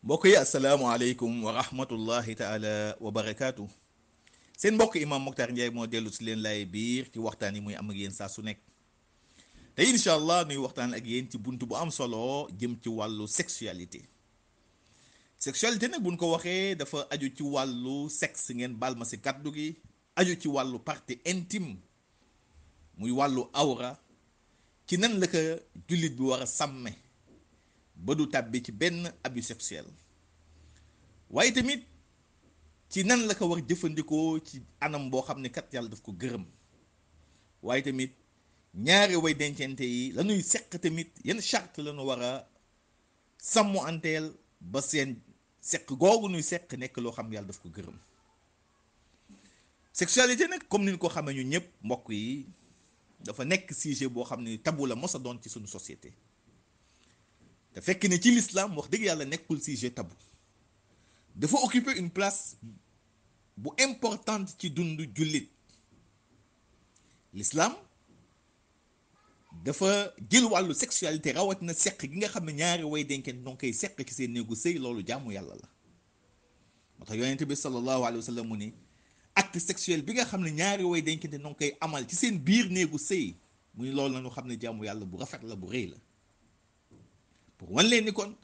mbokk yi asalaamaaleykum wa rahmatullahi taala wa barakaatu. seen mbokk imam Mokhtar Ndiaye moo dellu si leen lay biir ci waxtaan yi muy am ak yéen saa su nekk te incha allah nuy waxtaan ak yéen ci bunt bu am solo jëm ci wàllu sexualité. sexualité nag buñ ko waxee dafa aju ci wàllu sexe, ngeen baal ma si kàddu gi, aju ci wàllu partie intime muy wàllu awra, ci nan la ko jullit bi war a sàmme ba du tàbbi ci benn abus sexuel, waaye tamit ci nan la ko war jëfandikoo ci anam boo xam ne kat yàlla daf ko gërëm, waaye tamit ñaari way dencante yi la ñuy seq tamit yan charte la ñu war a sàmmu anteel ba seen seq googu ñuy seq nekk loo xam yàlla daf ko gërëm. sexualité nag comme ni ñu ko xamee ñu ñëpp mbokk yi dafa nekk sujet boo xam ne tabu la mos a doon ci suñu société. te fekk ne ci l'islam wax dëgg yàlla nekkul sujet tabou, dafa occuper une place bu importante ci dundu jullit. l'islam dafa jël wàllu sexualité rawatina seq gi nga xam ne ñaari way denkeen donc koy seq ci seen néegu sëy, loolu jaamu yàlla la. moo tax yonente bi sallallahu alayhi wa sallam mu ni acte sexuel bi nga xam ne ñaari way denkente donc koy amal ci seen biir néegu sëy, muy loolu nañu xam ne jaamu yàlla bu rafet la, bu rëy la. pour wan leen ni kon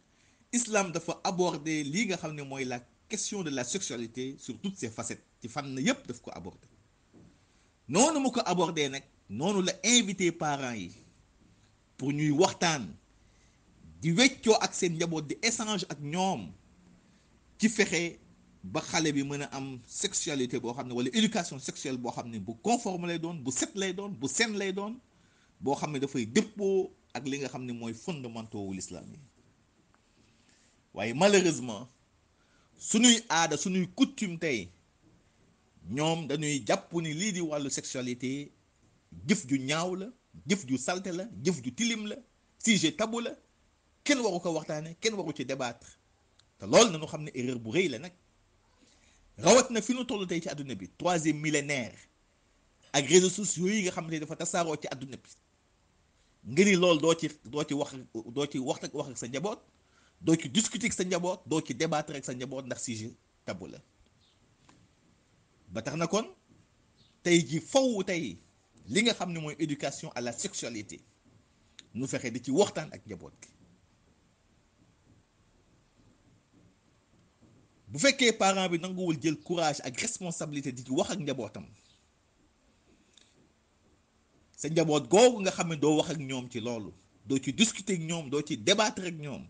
islam dafa aborder lii nga xam ne mooy la question de la sexualité sur toutes ses facettes, ci fànn yépp daf ko aborder. noonu mu ko aborder nag noonu la invité parents yi pour ñuy waxtaan di weccoo ak seen njaboot, di échange ak ñoom ci fexe ba xale bi mën a am sexualité boo xam ne wala éducation sexuelle boo xam ne bu conforme lay doon, bu set lay doon, bu saine lay doon, boo xam ne dafay dëppoo ak li nga xam ne mooy fondamentaux wu l'islam yi. waaye malheureusement suñuy aada, suñuy coutume tey ñoom dañuy jàpp ni lii di wàllu sexualité jëf ju ñaaw la, jëf ju salte la, jëf ju tilim la, sujet tabou la, kenn waru ko waxtaane, kenn waru ci débattre. te loolu nañu xam ne erreur bu rëy la nag, rawat na fi nu toll tey ci àdduna bi, 3e millénaire ak réseaux sociaux yi nga xam ne dafa tasaaroo ci àdduna bi. nga ni loolu doo ci wax ak sa njaboot, doo ci discuter ak sa njaboot, doo ci débattre ak sa njaboot ndax sujet tabou la. ba tax na kon tey ji faw tey li nga xam ne mooy éducation à la sexualité nu fexe di ci waxtaan ak njaboot gi. bu fekkee parent bi nanguwul jël courage ak responsabilité di ci wax ak njabootam, sa njaboot googu nga xam ne doo wax ak ñoom ci loolu, doo ci discuter ak ñoom, doo ci débattre ak ñoom,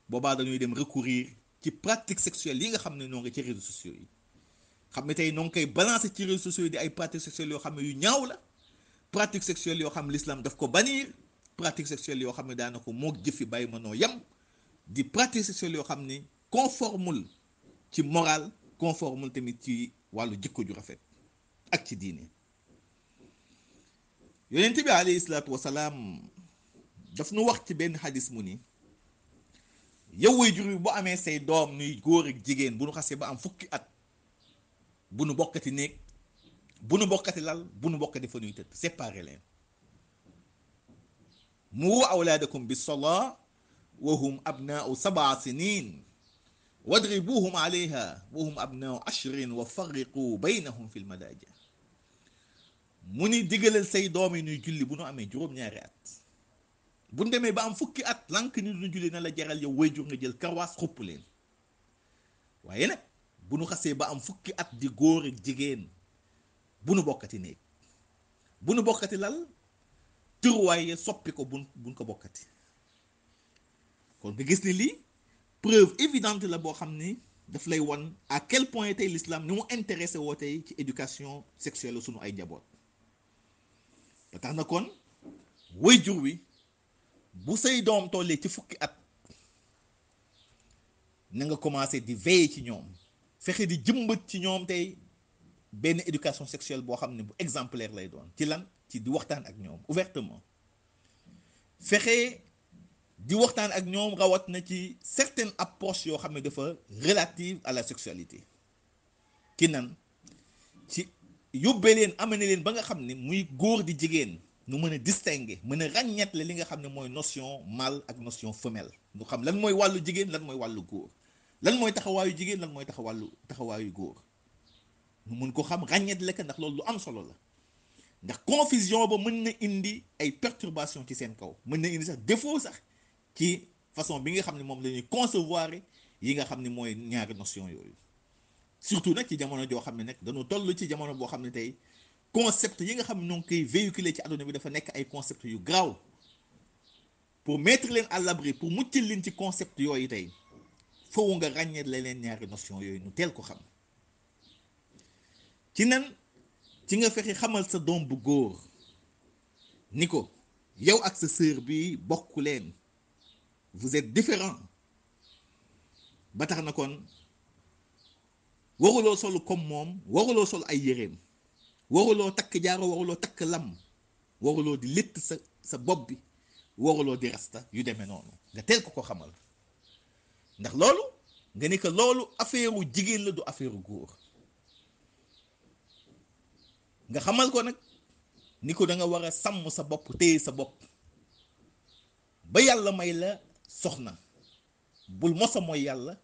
boobaa dañuy dem recourir ci pratique sexuelle yi nga xam ne noo ngi ci réseaux sociaux yi. xam ne tey noo ngi koy balancer ci réseaux sociaux yi di ay pratiques sexuelles yoo xam ne yu ñaaw la, pratique sexuelle yoo xam ne l'islam daf ko bannir, pratique sexuelle yoo xam ne daana ko moog jëfi bàyyi ma noo yem, di pratique sexuelle yoo xam ne conformul ci moral, conformul tamit ci wàllu jikko ju rafet ak ci diine. yonent bi alayhi salaatu wasalaam daf nu wax ci benn xadis mu ni yow waajur bi bu amee say doom nuy góor ak jigéen, bu nu xasee ba am fukki at, bu nu bokkati néeg, bu nu bokkati lal, bu nu bokkati fa nuy tëdd, séparé leen. muru awlaadakum bis salaa wa hum abnaau 7 sinin wadribuhum alayha wa hum abnaau 10 wa farriqu baynahum fil madaaji. mu ni digalal say doom yi nuy julli bu nu amee juróom-ñaari at. bu nu demee ba am fukki at lank ni du julli, na la jaral yow waajur nga jël karwaas xupp leen. waaye nag bu nu xasee ba am fukki at di góor ak jigéen, bu nu bokkati néeg, bu nu bokkati lal, tëruwaay soppi ko buñ ko bokkati. kon nga gis ni lii preuve évidente la boo xam ni daf lay won à quel point tey l'islam ni mu intéressé woo tey ci éducation sexuelle sunu ay njaboot. ba tax na kon waajur wi bu say doom tollee ci fukki at, na nga commencé di veiller ci ñoom, fexe di jëmbat ci ñoom tey benn éducation sexuelle boo xam ne bu exemplaire lay doon. ci lan? ci di waxtaan ak ñoom ouvertement, fexe di waxtaan ak ñoom rawat na ci certaines approches yoo xam ne dafa relative à la sexualité. ci nan? ci yóbbee leen, amené leen ba nga xam ne muy góor di jigéen nu mën a distinguer, mën a ràññeetle li nga xam ne mooy notion mâle ak notion femelle, ñu xam lan mooy wàllu jigéen lan mooy wàllu góor lan mooy taxawaayu jigéen lan mooy taxawaayu góor ñu mun ko xam ràññeet lekk ndax loolu lu am solo la ndax confusion ba mën na indi ay perturbation ci seen kaw mën na indi sax défaut sax ci façon bi nga xam ne moom la ñuy concevoir yi nga xam ne mooy ñaari notion yooyu surtout nag ci jamono joo xam ne nag dañoo toll ci jamono boo xam ne tey concept yi nga xam ne ñoo ngi koy véhiculer ci àdduna bi dafa nekk ay concept yu graaw pour mettre leen à l'abri pour muccal leen ci concept yooyu tey foofu nga ràññeet la leen ñaari notion yooyu ñu teel ko xam ci nan ci nga fexe xamal sa doom bu góor ni ko yow ak sa sœur bi bokku leen vous êtes différents ba tax na kon waruloo solu comme moom waruloo sol ay yéreem waruloo takk jaaro waruloo takk lam waruloo di létt sa bopp bi waruloo di rasta yu demee noonu nga teel ko xamal ndax loolu nga ni que loolu affaireu jigéen la du affaireu góor nga xamal ko nag ni ko da nga war a sàmm sa bopp téye sa bopp ba yàlla may la soxna bul mosa mooy yàlla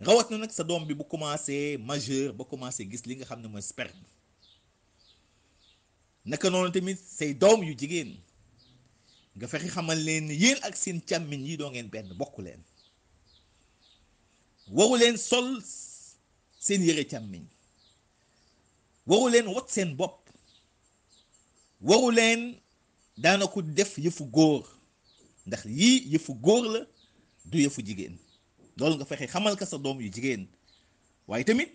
rawat na nag sa doom bi bu commencé majeur ba commencé gis li nga xam ne mooy sperme naka noonu tamit say doom yu jigéen nga fexe xamal leen ni yéen ak seen càmmiñ yi doo ngeen benn bokku leen waru leen sol seen yëre càmmiñ waru leen wat seen bopp waru leen daana ko def yëfu góor ndax yii yëfu góor la du yëfu jigéen loolu nga fexe xamal ka sa doom yu jigéen waaye tamit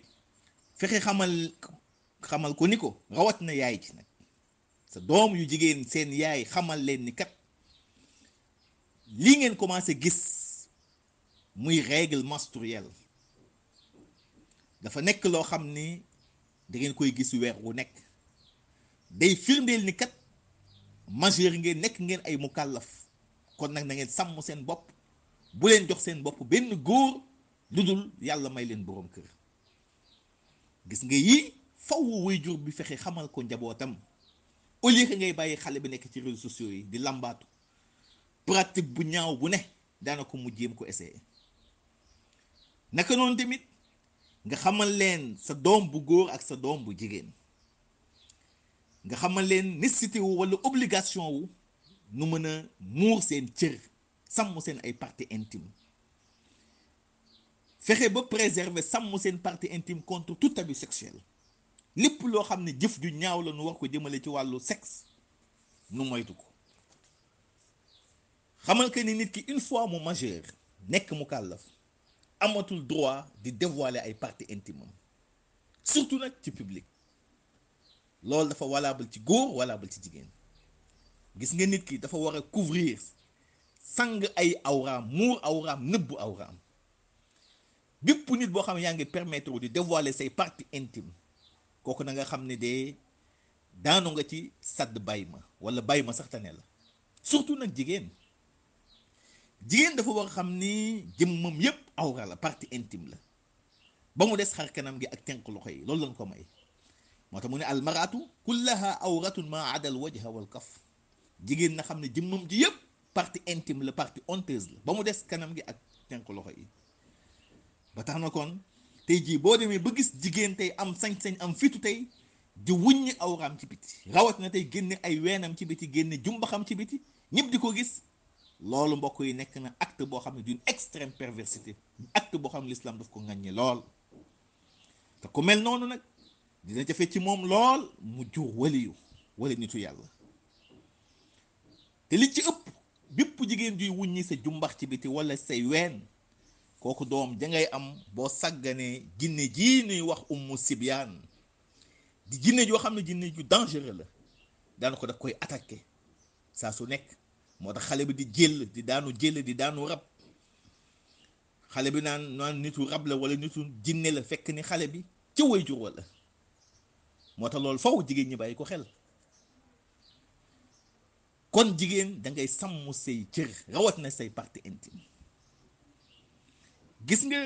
fexe xamal ko ni ko rawat na yaay ci nag sa doom yu jigéen seen yaay xamal leen ni kat lii ngeen commencé gis muy règle menstruelle dafa nekk loo xam ni da ngeen koy gis weer wu nekk day firndeel ni kat majeur ngeen nekk ngeen ay mukallaf kon nag na ngeen sàmm seen bopp bu leen jox seen bopp benn góor lu dul yàlla may leen boroom kër gis nga yii faw waajur bi fexe xamal ko njabootam au lieu que ngay bàyyi xale bi nekk ci réseaux sociaux yi di lambaatu pratique bu ñaaw bu ne daana ko mu jéem ko essayer naka noonu tamit nga xamal leen sa doom bu góor ak sa doom bu jigéen nga xamal leen nécessité wu walla obligation wu nu mën a muur seen cër sàmm seen ay parties intimes fexe ba préserver sàmm seen partie intime contre tout abus sexuel lépp loo xam ne jëf ju ñaaw la nu war ko jëmale ci wàllu sexe nu moytu ko xamal que ni nit ki une fois mu majeur nekk mu kàllaf amatul droit di dévoiler ay parties intimes am surtout nag ci public loolu dafa valable ci góor valable ci jigéen gis nga nit ki dafa war a couvrir sang ay awraam muur awraam nëbbu awraam bépp nit boo xam ne yaa ngi permettre di dévoiler say parties intimes kooku na nga xam ne de daanu nga ci sadd bay ma wala bay ma sax tane la surtout nag jigéen dafa war a xam ni jëmmam yépp awra la partie intime la ba mu des xar kanam gi ak tenq loxo yi loolu lañ ko may moo tax mu ne almaratu kullaha awratun ma adal wajha wal kaf jigéen na xam ne jëmmam ji yépp partie intime la partie honteuse la ba mu des kanam gi ak tenq loxo yi ba tax na kon tey jii boo demee ba gis jigéen tey am sañ-sañ am fitu tey di wuññi awraam ci biti rawat na tey génne ay weenam ci biti génne jumbaxam ci biti ñëpp di ko gis loolu mbokk yi nekk na acte boo xam ne d'une extrême perversité acte boo xam ne l'islam daf ko ŋàññi lool te ku mel noonu nag dina jafe ci moom lool mu jur waliyu wala nitu yàlla te li ci ëpp bépp jigéen juy wuññi sa jumbax ci biti wala say ween kooku doom jangay am boo sàgganee jinne jii nuy wax ummu sibyaan di jinne joo xam ne jinne ju dangereux la daana ko daf koy attaqué saa su nekk moo tax xale bi di jël di daanu rab xale bi naan nitu rab la wala nitu jinne la fekk ni xale bi ca way jur wala moo tax loolu faw jigéen ñi bàyyi ko xel kon jigéen da ngay sàmm say cër rawat na say partie intime gis nga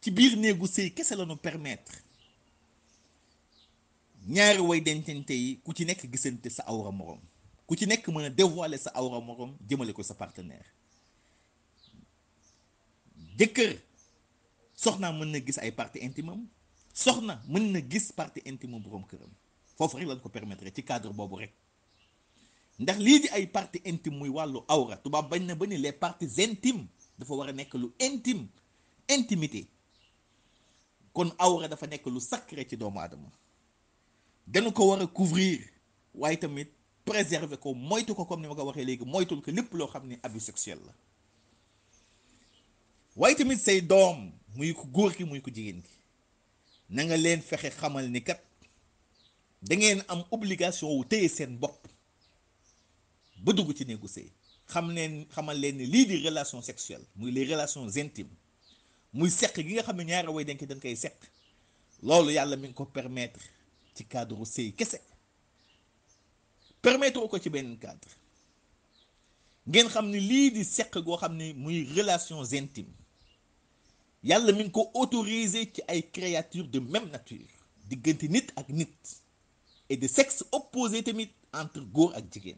ci biir néegu sëy kese la ñu permettre ñaari way dencante yi ku ci nekk gisante sa awra morom ku ci nekk mën a dévoiler sa awra morom jëmale ko sa partenaire jëkkër soxna mën na gis ay partie intime am, soxna mën na gis partie intime borom këram. foofu rek lañ ko permettre ci cadre boobu rek. ndax lii di ay partie intime muy wàllu awra, tubaab bañ na ba ni les parties intimes dafa war a nekk lu intime, intimité. kon awra dafa nekk lu sacré ci doomu aadama, dañu ko war a couvrir, waaye tamit préserver ko, moytu ko comme ni ma ko waxee léegi, moytul ko lépp loo xam ne abus sexuel la. waaye tamit say doom, muy ko góor ki muy ko jigéen ki, na nga leen fexe xamal ni kat da ngeen am obligation wu téye seen bopp ba dugg ci néegu sëy. xamal leen ni lii di relation sexuelle, muy les relations intimes, muy seq gi nga xam ne ñaari way denk dañ koy seq, loolu yàlla mi ngi ko permettre ci cadre sëy kese, permettre ko ci benn cadre. ngeen xam ni lii di seq goo xam ne muy relations intimes, yàlla mi ngi ko autorisé ci ay créatures de même nature, diggante nit ak nit, et de sexe opposé tamit entre góor ak jigéen.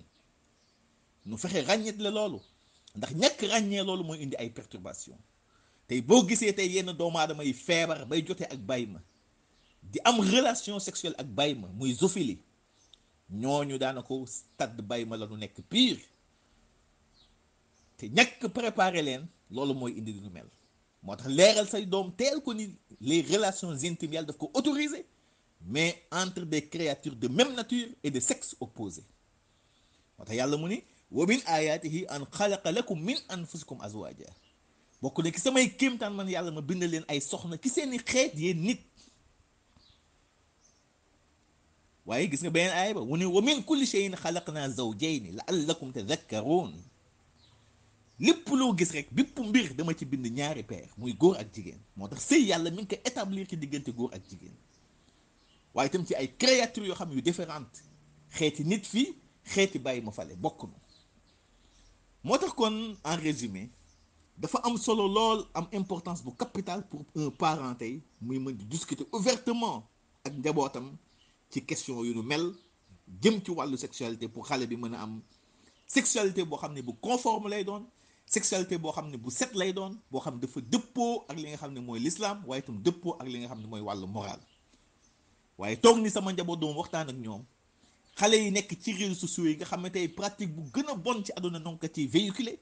nu fexe ràññeet la loolu, ndax ñàkk ràññee loolu mooy indi ay perturbation. tey boo gisee tey yenn doomu aadama yi feebar bay jotee ak bàyyi ma, di am relation sexuelle ak bàyyi ma, muy zoophilie, ñooñu daanaka stade bàyyi ma la nu nekk pire. te ñàkk préparé leen loolu mooy indi lu mel. moo tax leeral say doom teel ko ni les relations intimes yàlla daf ko autorisé, mais entre des créatures de même nature et de sexe opposé. moo tax yàlla mu ni wa min ayatihi an xalaqa lakum min anfusikum azwaja, bokk na ki samay kéemtaan man yàlla ma bind leen ay soxna ki seeni xeet yéen nit. waaye gis nga beneen aaya ba mu ne wa min kulli shay'in xalaqna zawjayni la'allakum tadhakkarun. lépp loo gis rek bépp mbir dama ci bind ñaari paire, muy góor ak jigéen. moo tax sëy yàlla mi ngi ko établir ci diggante góor ak jigéen, waaye itam ci ay créatures yoo xam yu différentes, xeeti nit fii, xeeti bàyyi ma fale, bokk na. moo tax kon en résumé, dafa am solo lool, am importance bu capitale pour un parent tey muy mën di discuter ouvertement ak njabootam ci question yu nu mel jëm ci wàllu sexualité, pour xale bi mën a am sexualité boo xam ne bu conforme lay doon, sexualité boo xam ne bu set lay doon, boo xam ne dafa dëppoo ak li nga xam ne mooy l'islam, waaye itam dëppoo ak li nga xam ne mooy wàllu moral. waaye toog ni sama njaboot doom waxtaan ak ñoom, xale yi nekk ci réseaux sociaux yi nga xam ne tey pratique bu gën a bon ci àdduna donc ci véhiculé,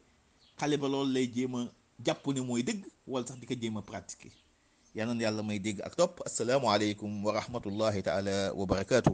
xale ba loolu lay jéem a jàpp ne mooy dëgg, wala sax di ko jéem a pratiquer. yal na yàlla may dégg ak topp. asalaamaaleykum wa rahmatullahi taala wa barakaatu.